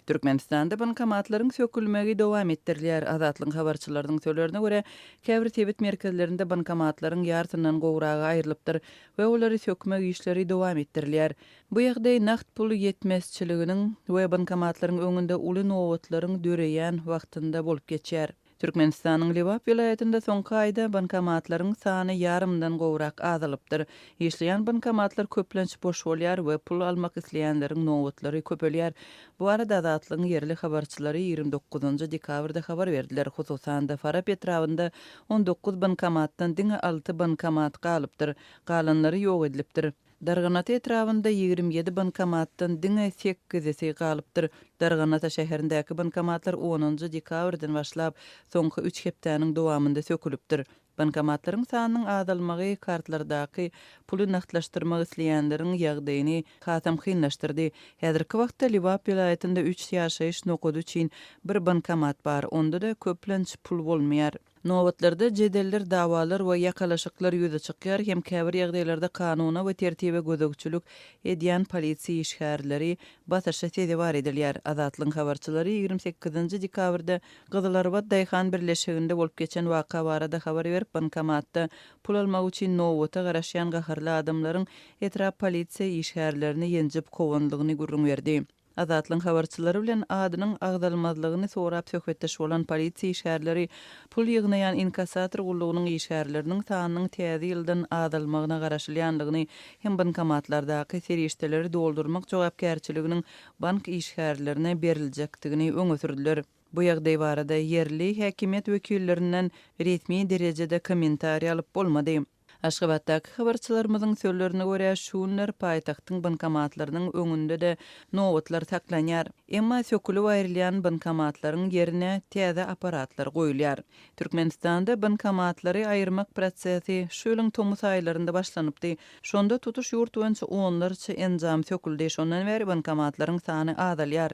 Türkmenistanda bankomatlaryň sökülmegi dowam etdirilýär. Azatlygyň habarçylarynyň sözlerine görä, käbir sebit merkezlerinde bankomatlaryň ýarsyndan gowragy aýrylypdyr we olary sökmek işleri dowam etdirilýär. Bu ýagdaý nagt pul ýetmezçiliginiň we bankomatlaryň öňünde uly nobatlaryň döreýän wagtynda bolup geçýär. Türkmenistanyň Lebap welaýatynda soňky aýda bankomatlaryň sany ýarymdan gowrak azalypdyr. Işleýän bankomatlar köplenç boş bolýar we pul almak isleýänleriň nobatlary köpelýär. Bu barada Azatlygyň ýerli habarçylary 29 dekabrda habar berdiler. Hususan-da, Farap etrabynda 19 bankomatdan diňe alty bankomat galypdyr. Galanlary ýok edilipdir. Darganata etrabynda 27 bankomatdan diňe sekizisi galypdyr. Darganata şäherindäki bankomatlar onunjy dekabrdan başlap, soňky üç hepdäniň dowamynda sökülipdir. Bankomatlaryň sanynyň azalmagy kartlardaky puly nagtlaşdyrmak isleýänleriň ýagdaýyny hasam kynlaşdyrdy. Häzirki wagtda Lebap welaýatynda üç ýaşaýyş nokady üçin bir bankomat bar, onda-da köplenç pul bolmaýar. Nobatlarda jedeller, dawalar we ýakalaşyklar ýüze çykýar hem käbir ýagdaýlarda kanuna we tertibe gözegçilik edýän polisiýa işgärleri basyşa sezewar edilýär. Azatlygyň habarçylary 28-nji dekabrda Gyzylarbat daýhan birleşiginde bolup geçen waka barada habar berip, bankomatda pul almak üçin nobata garaşýan gaharly adamlaryň etrap polisiýa işgärlerini ýenjip kowandygyny gürrüň berdi. Azatlygyň habarçylary bilen adynyň agzalmazlygyny sorap söhbetdeş bolan polisiýa işgärleri pul ýygnaýan inkassator gullugynyň işgärleriniň sanynyň täze ýyldan azalmagyna garaşylýandygyny hem bankomatlardaky serişdeleri doldurmak jogapkärçiliginiň bank işgärlerine beriljekdigini öňe sürdüler. Bu ýagdaý barada ýerli häkimiýet wekillerinden resmi derejede kommentariý alyp bolmady. Aşgabatdaky habarçylarymyzyň sözlerine görä, şu günler paýtagtyň bankomatlarynyň öňünde-de nobatlar saklanýar. Emma sökülip aýrylýan bankomatlaryň ýerine täze apparatlar goýulýar. Türkmenistanda bankomatlary aýyrmak prosesi şu ýylyň tomus aýlarynda başlanypdy. Şonda tutuş ýurt boýunça onlarça enjam söküldi. Şondan bäri bankomatlaryň sany azalýar.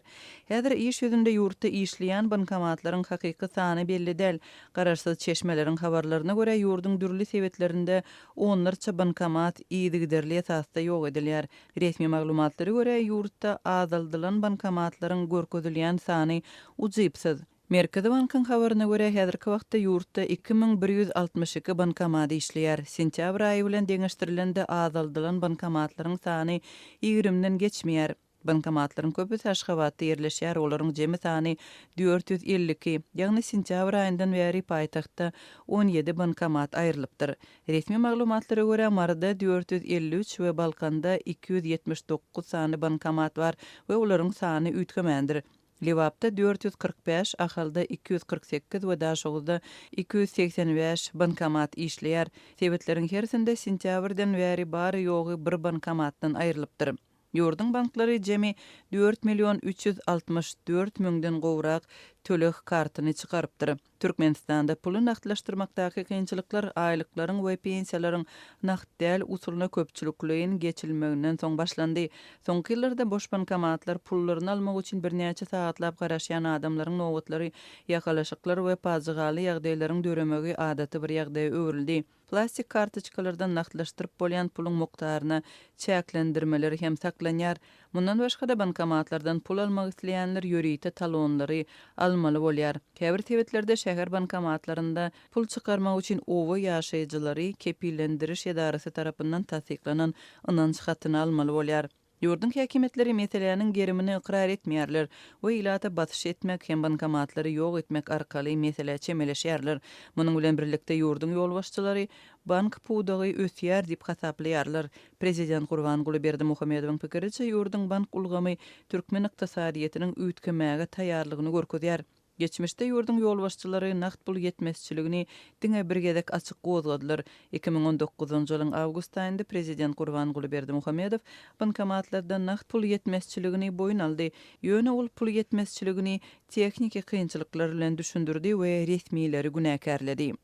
Häzir iş ýüzünde ýurtda işleýän bankomatlaryň hakyky sany belli däl. Garaşsyz çeşmeleriň habarlaryna görä, ýurduň dürli sebitlerinde onlarça bankomat yzygiderli esasda ýok edilýär. Resmi maglumatlara görä, ýurtda azaldylan bankomatlaryň görkezilýän sany ujypsyz. Merkezi bankyň habaryna görä, häzirki wagtda ýurtda 2162 bankomat işleýär. Sentýabr aýy bilen deňeşdirilende azaldylan bankomatlaryň sany ýigrimden geçmeýär. Bankomatlaryň köpüsi Aşgabatda ýerleşýär, olaryň jemi sany 452, ýagny sentýabr aýyndan bäri paýtagtda 17 bankomat aýrylypdyr. Resmi maglumatlara görä, Maryda 453 we Balkanda 279 sany bankomat bar we olaryň sany üýtgemändir. Lebapda 445, Ahalda 248 we Daşoguzda 285 bankomat işleýär. Sebitleriň hersinde sentýabrdan bäri bary-ýogy bir bankomatdan aýrylypdyr. Ýurduň banklary jemi 4 million 364 müňden gowrak töleg kartyny çykarypdyr. Türkmenistanda puly nagtlaşdyrmakdaky kynçylyklar aýlyklaryň we pensiýalaryň nagt däl usulyna köpçülikleýin geçilmeginden soň başlandy. Soňky ýyllarda boş bankomatlar pullaryny almak üçin birnäçe sagatlap garaşýan adamlaryň nobatlary, ýakalaşyklar we pajygaly ýagdaýlaryň döremegi adaty bir ýagdaýa öwrüldi. Plastik kartoçkalardan nagtlaşdyryp bolýan puluň mukdaryna çäklendirmeler hem saklanýar. Mundan başga-da, bankomatlardan pul almak isleýänler ýörite talonlary almaly bolýar. Käbir sebitlerde şäher bankomatlarynda pul çykarmak üçin oba ýaşaýjylary kepillendiriş edarasy tarapyndan tassyklanan ynanç hatyny almaly bolýar. Ýurduň häkimiýetleri meseläniň gerimini ykrar etmeýärler we ilata basyş etmek hem bankomatlary ýok etmek arkaly meselä çemeleşýärler. Munuň bilen birlikde ýurduň ýolbaşçylary bank pudagy ösýär diýip hasaplaýarlar. Prezident Gurbanguly Berdimuhamedowyň pikiriçe, ýurduň bank ulgamy türkmen ykdysadyýetiniň üýtgemäge taýýarlygyny görkezýär. Geçmişde ýurduň ýolbaşçylary nagt pul ýetmezçiligini diňe bir gezek açyk gozgadylar. 2019-njy ýylyň awgust aýynda prezident Gurbanguly Berdimuhamedow bankomatlarda nagt pul ýetmezçiligini boýun aldy. Ýöne ol pul ýetmezçiligini tehniki kynçylyklar bilen düşündirdi we resmileri günäkärledi.